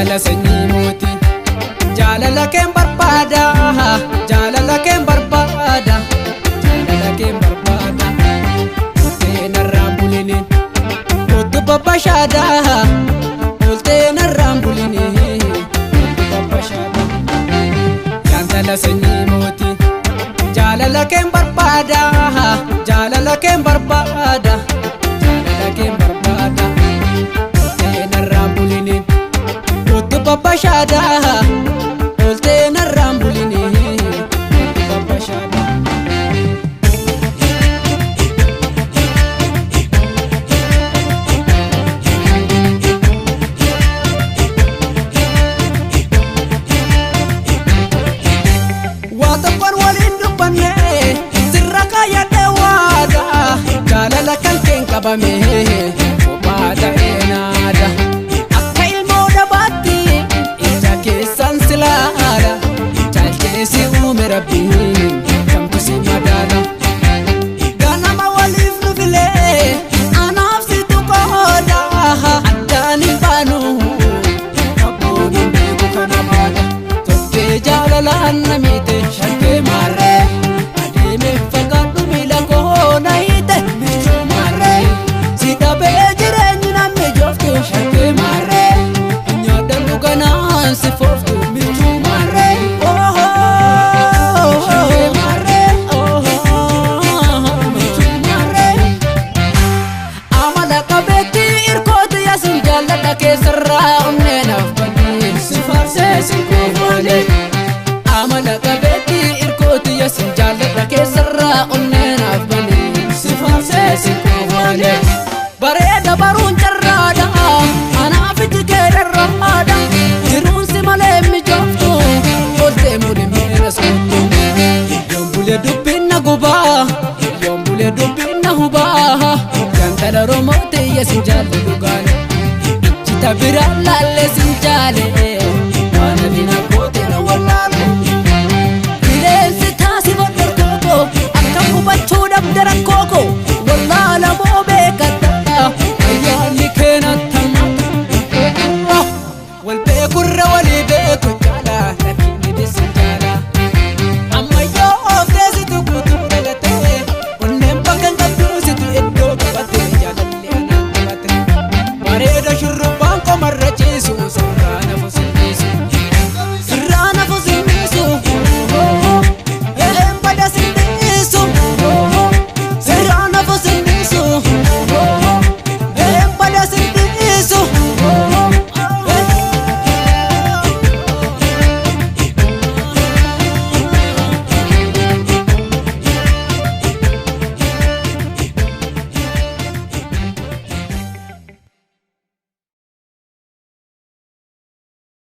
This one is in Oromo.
Yaantala sanyii mootii, jaalala keen barbaada, jaalala keen barbaada, jaalala keen barbaada. Oltee narraan bulini, kottu babbashaada. Oltee narraan bulini, kottu babbashaada. Yaantala sanyii mootii, jaalala keen barbaada, jaalala keen barbaada, jaalala keen barbaada. Oltee narraan bulini, kottu babbashaada. Oltee narraan bulini, kottu babbashaada. Waa tokkoon waliin dubbanne, sirra kaayyadhe waada. Jaalala kan keen qabame kophaa ta'ee naada. Akka ilmoo dhabaatti ija keessan silaala. Caalcheesi uume Rabbiin, kamtu si madaala? Ganama waliif nu filee, anaaf situ qooda. Addaan hin baanu, abboon hin beeku kana baada. Toftee jaalalaan na miite, shakkee maarree. Adeemee fagaadhu, miila koo na hiite, michuu maarree. Si dhabee jireenyi namni jooftu, shakkee maarree. Nyaadhaan dhuganaan si fooftu, michuu maarree. Shakkee maarree. Michuu maarree. Amala qabeetti irkooti yasin jaalladha, keessarraa onnee naaf banee si faarsee si kuufalee. Amala qabeetti irkooti yasin jaalladha, keessarraa onnee naaf banee si faarsee si kuufalee. Bareeda baruun carraadha, anaaf iji kee dharraadha. Jiruun si malee mijooftu, oltee muli miila soottu. Yoon bulee dubbiin na gubaa, yoon bulee dubbiin na hubaa. Gantala Oromoo ta'e sin jaalle dhugaan. Jita biraan laallee sin jaale.